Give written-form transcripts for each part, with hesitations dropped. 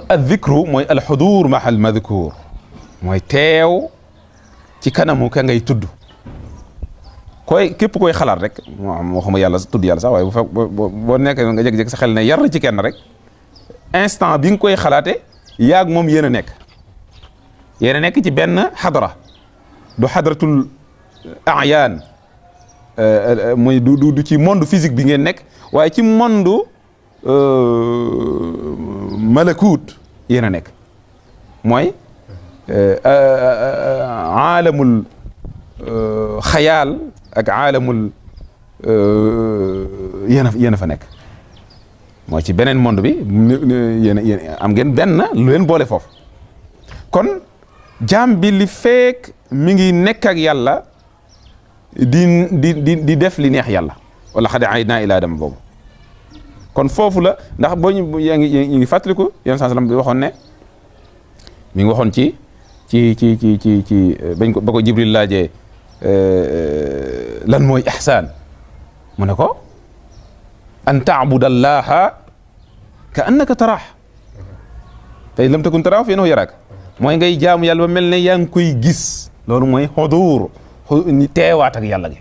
adh-dhikru mooy al-hudur ma'a al-madhkur mooy teew ci kanamu ka ngay tudd képp koy xalaat rek moo xam yàlla tudd yàlla sax waaye bu fekk boo nekkee nga jékki-jékki sa xel ne yar ci kenn rek instant bi nga koy xalaate yaag moom yéen a nekk ci benn xadara du xadratul ayaan mooy du ci monde physique bi ngeen nekk waaye ci monde malakut yéen a nekk mooy aalamul xayaal ak aalamul yéen a fa nekk mooy ci beneen monde bi yéen am ngeen benn lu leen boole foofu kon jaam bi li fekk mi ngi nekk ak yàlla di def li neex yàlla wala xad ahdnaa ilaa aadama boobu kon foofu la ndax boo ñu ngi fàttaliku yéen sallam bi waxoon ne mi ngi waxoon ci bañ ko ba ko Jibril laajee lan mooy ihsaan mu ne ko an ta'buda allaha ka annaka taraah fa in lam takun taraahu fa innahu yaraak mooy ngay jaamu yàlla ba mel ne yaa ngi koy gis loolu mooy xuduur ni teewaat ak yàlla gi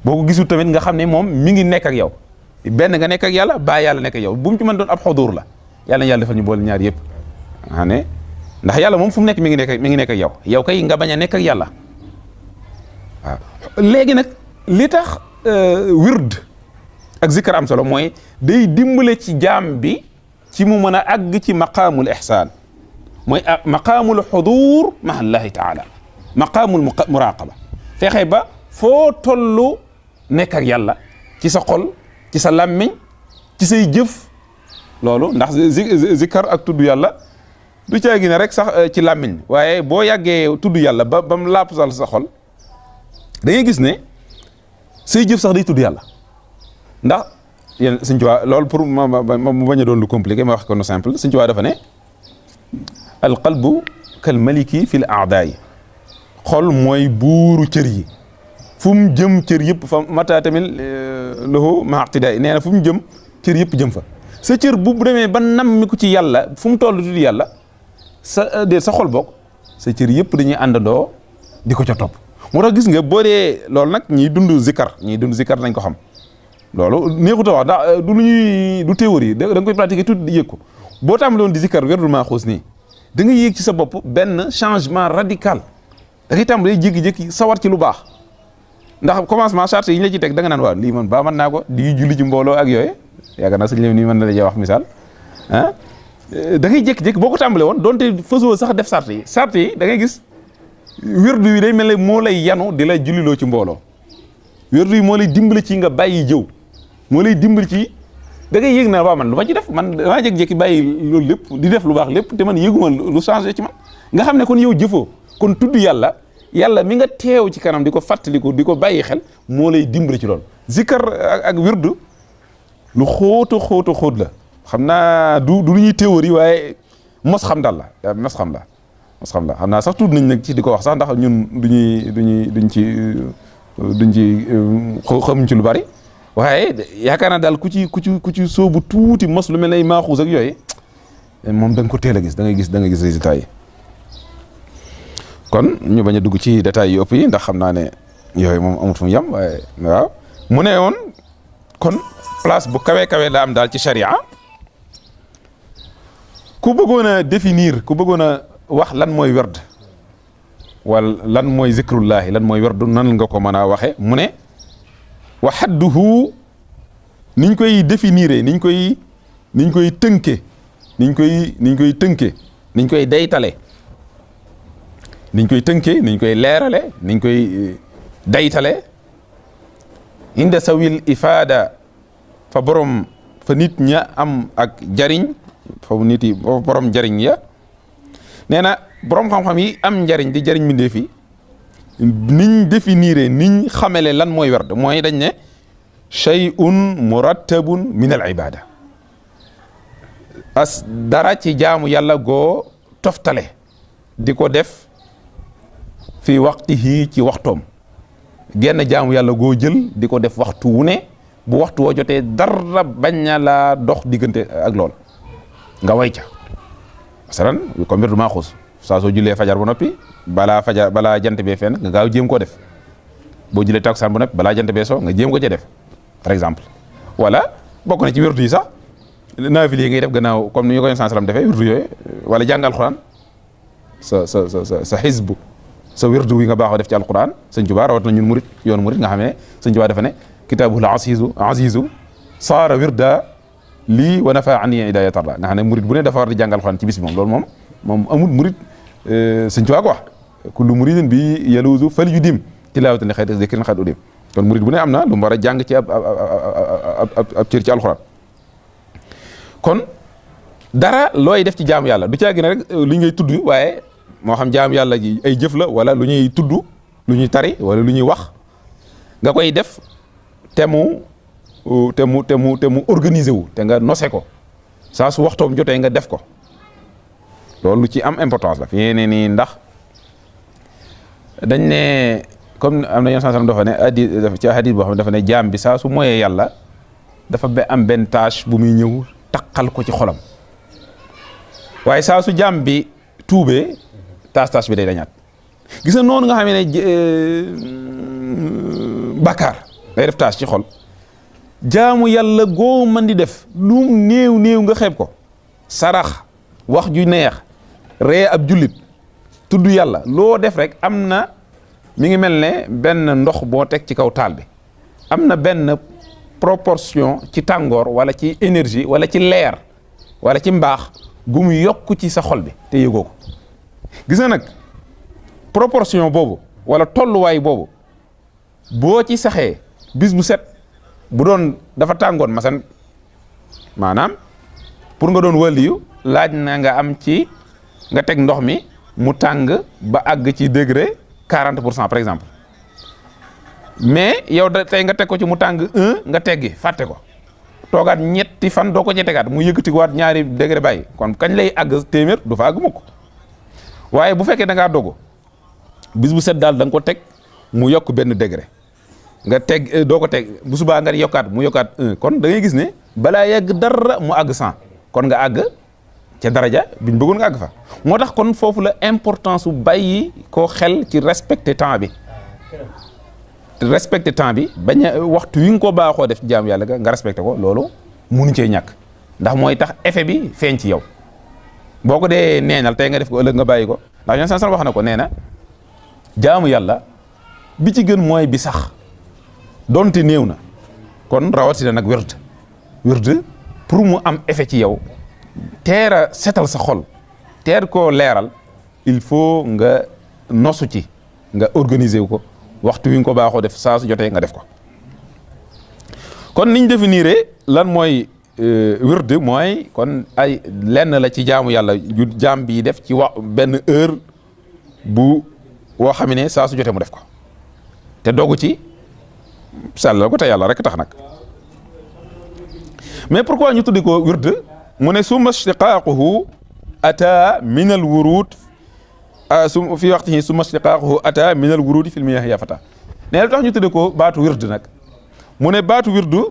boo ko gisul tamit nga xam ne moom mi ngi nekk ak yow benn nga nekk ak yàlla baa yàlla nekk ak yow bu mu ci mën doon ab xuduur la yàlla na yàlla defal ñu boole ñaar yëpp nga ne ndax yàlla moom fu mu nekk mi ngi nekk ak yow kay nga bañ a nekk ak yàlla waaw léegi nag li tax wird ak zikkar am solo mooy day dimbale ci jaam bi ci mu mën a àgg ci maqaamul ihsaan mooy maqaamul xuduur ma allahi taala maqaamul muraqaba fexe ba foo tollu nekk ak yàlla ci sa xol ci sa làmmiñ ci say jëf loolu ndax zikkar ak tudd yàlla du caagi ne rek sax ci làmmiñ waaye boo yàggee tudd yàlla ba mu laapsal sa xol da ngay gis ne say jëf sax day tudd yàlla ndax yéen Sëñ Tuubaa loolu pour mu bañ a doon lu compliqué ma wax ko no simple Sëñ Tuubaa dafa ne al qalbu kal maliki fil a'daay xol mooy buuru cër yi fu mu jëm cër yëpp fa mata tamit lahu ma iqtidaay nee na fu mu jëm cër yëpp jëm fa sa cër bu demee ba nammi ko ci yàlla fu mu toll tudd yàlla sa xol bokk sa cër yëpp dañuy àndandoo di ko ca topp moo tax gis nga boo dee loolu nag ñiy dund zikkar nañ ko xam loolu neexut a wax ndax du lu ñuy du théorie da nga koy pratiquer tout di yëg ko boo tàmbaloon di zikkar werdul maa xuus nii da nga yéeg ci sa bopp benn changement radical da ngay tàmbalee jékki-jékki sawar ci lu baax ndax commencement charte yi ñu la ci teg da nga naan waaw lii man baa mën naa ko di julli ci mbooloo ak yooyu yaakaar naa sëñ Lew nii mën na la wax misaal ah da ngay jékki-jékki boo ko tàmbalee woon donte fasoo sax def charte yi da ngay gis wérdu yi day mel ne moo lay yanu di la julliloo ci mbooloo wérdu yi moo lay dimbali ci nga bàyyi jëw moo lay dimbali ci da ngay yëg na waaw man lu ma ci def man damaa jékki-jékki bàyyi loolu lépp di def lu baax lépp te man yëguma lu changé ci man nga xam ne kon yow jëfoo kon tudd yàlla mi nga teew ci kanam di ko fàttaliku di ko bàyyi xel moo lay dimbali ci loolu zikkar ak wirdu lu xóot la xam naa du lu ñuy théorie waaye mos xam daal la mos xam naa sax tudd nañ nag ci di ko wax sax ndax ñun duñ ci xamuñ ci lu bari waaye yaakaar naa daal ku ci soobu tuuti mos lu mel ne maaxuus ak yooyu moom da nga ko teel a gis da ngay gis résultat yi kon ñu bañ a dugg ci détails yu ëpp yi ndax xam naa ne yooyu moom amut fu mu yem waaye waaw mu ne woon kon place bu kawe la am daal ci charia ku bëggoon a définir ku bëggoon a wax lan mooy werd wala lan mooy zikrullahi lan mooy werdu nan nga ko mën a waxe mu ne wa hadduhu niñ koy définir niñ koy tënke niñ koy daytale niñ koy tënke niñ koy leerale niñ koy daytale inda sawil ifada fa nit ña am ak jariñ fa nit yi borom jariñ ya nee na borom xam-xam yi am njariñ di jariñ mbindee fi niñ définir niñ xamele lan mooy werd mooy dañ ne shay'un murattabun min al ibada as dara ci jaamu yàlla goo toftale di ko def fi waqtihi ci waxtoom genn jaamu yàlla goo jël di ko def waxtu wu ne bu waxtu woo jotee dara bañ na laa dox diggante ak lool nga way ca masalan comme wirdu maaxuus saa soo jullee fajar ba noppi balaa jant bee fenn nga gaaw jéem koo def boo jullee takkusaan ba noppi balaa jant bee so nga jéem ko ci def par exemple wala bokk na ci wirdu yi sax naafile yi ngay def gannaaw comme ni ñu ko Yonent sallam defee wirdu yooyu wala jàng alquran sa xisbu sa wirdu wi nga baaxoo def ci alquran sëñ Tuubaa rawat na ñun murit yoonu murit nga xam ne sëñ Tuubaa dafa ne kitaabul azizu saara wirda lii wa nafa ani idaya tarda nga xam ne murit bu ne dafa war di jàng alquran ci bis bi moom moom amul murit sëñ Tuubaa ko wax kullu muridin bi yaluuzu fal yudim tilaawatan li xayri zikrin xad udim kon murit bu ne am na lu mu war a jàng ci ab cër ci alquran kon dara looy def ci jaamu yàlla du caa gën rek li ngay tudd waaye moo xam jaamu yàlla ji ay jëf la wala lu ñuy tudd lu ñuy tari wala lu ñuy wax nga koy def te mu organiser wu te nga nose ko saa su waxtoom jotee nga def ko loolu lu ci am importance la fi ne nii ndax dañ ne comme am na yenn dafa ne ci hadith boo xam ne dafa ne jaam bi saa su moyee yàlla dafa am benn tâche bu muy ñëw taqal ko ci xolam waaye saa su jaam bi tuubee tâche bi day dañaat gis na noonu nga xam ne bàkkaar day def tâche ci xol jaamu yàlla goo mën di def lu néew nga xeeb ko sarax wax ju neex ree ab jullit tudd yàlla loo def rek am na mi ngi mel ne benn ndox boo teg ci kaw taal bi am na benn proportion ci tàngoor wala ci énergie wala ci leer wala ci mbaax gu mu yokk ci sa xol bi te yëgoo ko gis nga nag proportion boobu wala tolluwaay boobu boo ci saxee bis bu set bu doon dafa tàngoon masan maanaam pour nga doon waliyu laaj na nga am ci nga teg ndox mi mu tàng ba àgg ci degré 40% par exemple mais yow da tey nga teg ko ci mu tàng 1 nga teggi fàtte ko toogaat ñetti fan doo ko ci tegaat mu yëkkati waat ñaari degré bàyyi kon kañ lay àgg téeméer du fa àgg mukk waaye bu fekkee da ngaa dogu bis bu set daal da nga ko teg mu yokk benn degré nga teg doo ko teg bu subaa nga yokkaat mu yokkaat 1 kon da ngay gis ne balaa yegg dara mu àgg 100 kon nga àgg ca daraja biñ bëggoon nga àgg fa moo tax kon foofu la importance su bàyyi koo xel ci respecter temps bi bañ a waxtu wi nga ko baaxoo def ci jaamu yàlla nga respecté ko loolu munu cee ñàkk ndax mooy tax effet bi feeñ ci yow boo ko dee neenal tey nga def ko ëllëg nga bàyyi ko ndax ñoom san wax na ko nee na jaamu yàlla bi ci gën mooy bi sax donte néew na kon rawatina nag wird pour mu am effet ci yow teer a setal sa xol teer koo leeral il faut nga nosu ci nga organiser wu ko waxtu wi nga ko baaxoo def saa su jotee nga def ko kon niñ définir lan mooy wird mooy kon ay lenn la ci jaamu yàlla ju jaam bi def ci benn heure bu woo xam ne saa su jotee mu def ko te dogu ci sàllal ko te yàlla rek tax nag mais pourquoi ñu tuddi ko wird mu ne summa ishtiqaaquhu ata min al wurud fi waqtihi summa ishtiqaaquhu ata min al wurudi fil miyah ya fata ne la tax ñu tudde ko baatu wird nag mu ne baatu wirdu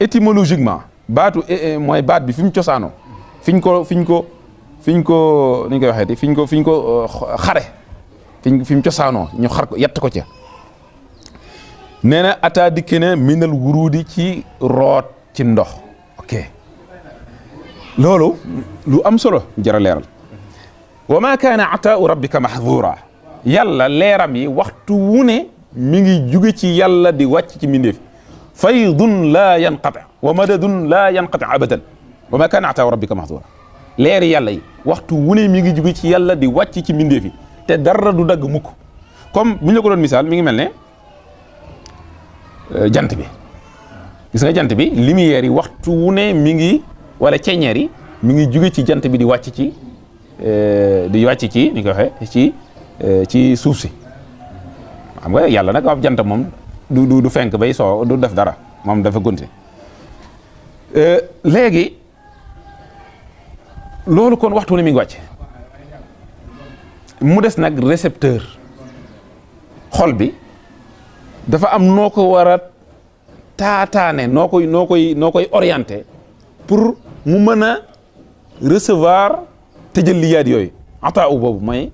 étymologiquement baatu mooy baat bi fi mu cosaanoo fiñ ko ni ñu koy waxeeti fiñ ko xare fi mu cosaanoo ñu xar ko yett ko ca nee na ata dikke ne min al wurudi ci root ci ndox ok loolu lu am solo jara leeral wa ma kaana ataau rabbika mahdura yàlla leeram yi waxtu wu ne mi ngi juge ci yàlla di wàcc ci mbindeef faydun laa yanqati wa madadun laa yanqati abadan wa ma kaana ataau rabbika mahdura leeri yàlla yi waxtu wu ne mi ngi juge ci yàlla di wàcc ci mbindeef yi te dara du dagg mukk comme bu ñu la ko doon misaal mi ngi mel ne jant bi gis nga jant bi lumière yi waxtu wu ne mi ngi wala ceeñeer yi mi ngi juge ci jant bi di wàcc ci ni ko waxee ci suuf si xam nga yàlla nag ab jant moom du fenk bay soo du def dara moom dafa gonte léegi loolu kon waxtu ne mi ngi wàcc mu des nag récepteur xol bi dafa am noo ko war a taataane noo koy orienté pour mu mën a recevoir tajalliyaat yooyu ataa u boobu mooy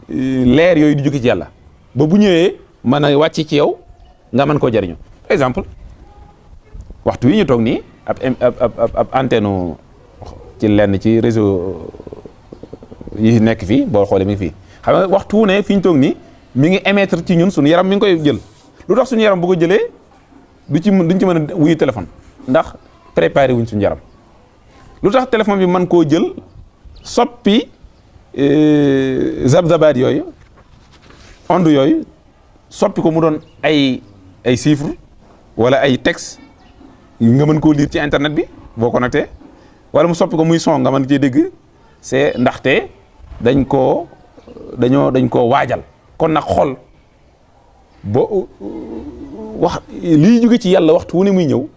leer yooyu di jóge ci yàlla ba bu ñëwee mën a wàcc ci yow nga mën koo jariñu. par exemple waxtu wi ñu toog nii ab antenne ci lenn ci réseau yi nekk fii boo xoolee mi ngi fii xam nga waxtu wu ne fi ñu toog nii mi ngi émettre ci ñun suñu yaram mi ngi koy jël lu tax suñu yaram bu ko jëlee duñ ci mën a wuyu téléphone ndax préparé wuñ suñu yaram. lu tax téléphone bi mën koo jël soppi zab-zabaat yooyu onde yooyu soppi ko mu doon ay chiffres wala ay texte nga mën koo lire ci internet bi boo connecté wala mu soppi ko muy son nga mën cee dégg c'est ndaxte dañ koo waajal. kon nag xol boo wax liy jóge ci yàlla waxtu wu ne muy ñëw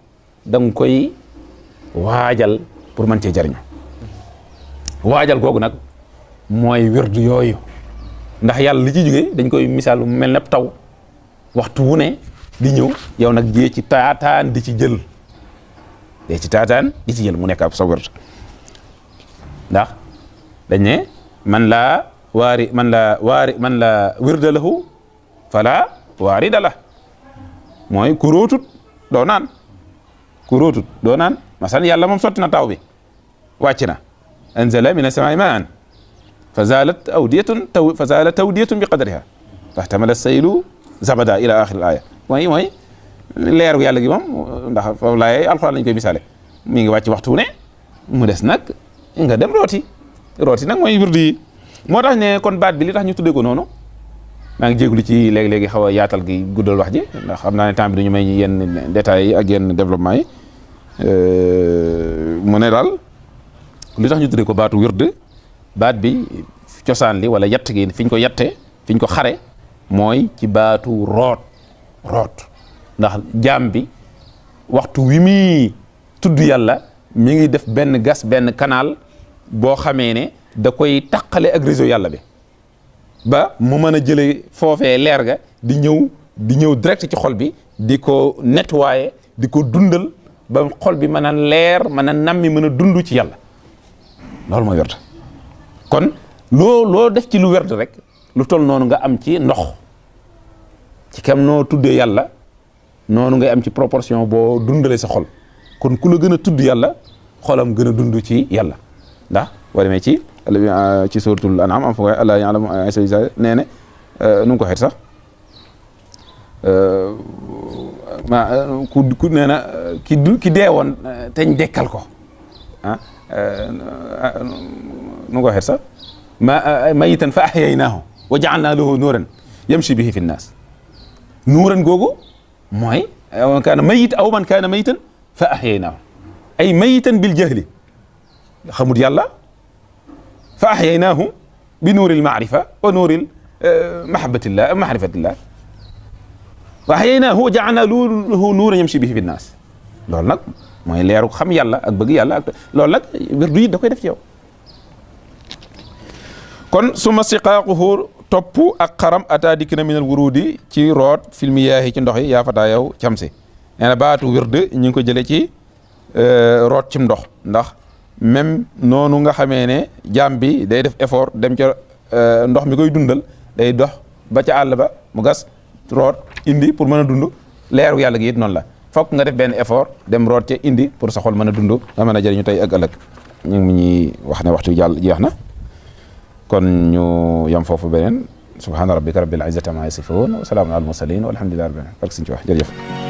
da nga koy waajal pour mën cee jariñu waajal googu nag mooy wirdu yooyu ndax yàlla li ci jóge dañ koy misaal mu mel ne taw waxtu wu ne di ñëw yow nag jee ci taataan di ci jël mu nekk ab sa wird ndax dañ ne man laa wirda lahu fala waarida la mooy ku rootut doo naan masalan yàlla moom sotti na taw bi wàcc na anzala min as-samaa'i maa'an fa zaalat tawdiyatun bi qadriha fahtamala as-saylu zabada ila axir al-aaya mooy leeru yàlla gi moom ndax foofu laay alxuraan lañ koy misaale mi ngi wàcc waxtu ne mu des nag nga dem rooti nag mooy wirdu yi moo tax ne kon baat bi li tax ñu tuddee ko noonu maa ngi jégalu ci léegi-léegi xaw a yaatal gi guddal wax ji ndax xam naa ne temps bi duñu may yenn détails yi ak yenn développement yi mu ne daal li tax ñu tuddee ko baatu wird baat bi cosaan li wala yatt gi fi ñu ko yatte fi ñu ko xare mooy ci baatu root ndax jaam bi waxtu wi muy tudd yàlla mi ngi def benn canal boo xamee ne da koy taqale ak réseau yàlla bi ba mu mën a jëlee foofee leer ga di ñëw direct ci xol bi di ko nettoyer di ko dundal ba xol bi mën a leer mën a nammi mën a dund ci yàlla loolu mooy werd kon loo def ci lu werd rek lu toll noonu nga am ci ndox ci kam noo tuddee yàlla noonu ngay am ci proportion boo dundalee sa xol kon ku la gën a tudd yàlla xolam gën a dund ci yàlla ndax boo demee ci suratul an'am am fa Allah ya'lamu nee ne nu ngi ko xeet sax ku nee na ki dee woon teñ dekkal ko nu ngi ko xeet sax mayitan fa ahyaynaahu wa ja'alnaa lahu nuuran yamshi bihi fi nnaas nuuran googu mooy man kaana mayit aw man kaana mayitan fa ahyaynaahu ay mayitan bil jahli xamut yàlla fa ahyaynaahu bi nuuril maarifa wa nuuril mahrifatillah wa ahyaynaahu wa ja'alnaa lahu nuuran yamshi bihi fi nnaas loolu nag mooy leeru xam yàlla ak bëgg yàlla ak loolu nag wirdu yi da koy def ci yow kon suma siqaaquhu topp ak xaram ata dikk na minal wurudi ci root fil miyaahi ci ndox yi yaa fataa yow camsi nee na baatu wird ñu ngi ko jëlee ci root cim ndox ndax même noonu nga xamee ne jaam bi day def effort dem ca ndox mi koy dundal day dox ba ca àll ba mu gas root indi pour mën a dund leeru yàlla gi it noonu la fokk nga def benn effort dem root ca indi pour sa xol mën a dund nga mën a jëriñu tey ak ëllëg ñu ngi ñuy wax ne waxtu jàll jeex na kon ñu yam foofu beneen subhaana rabbika rabbil izzati amma yasifun wa salaamun alal mursalin walhamdulillahi rabbil alamin ak suñu ci wax jërëjëf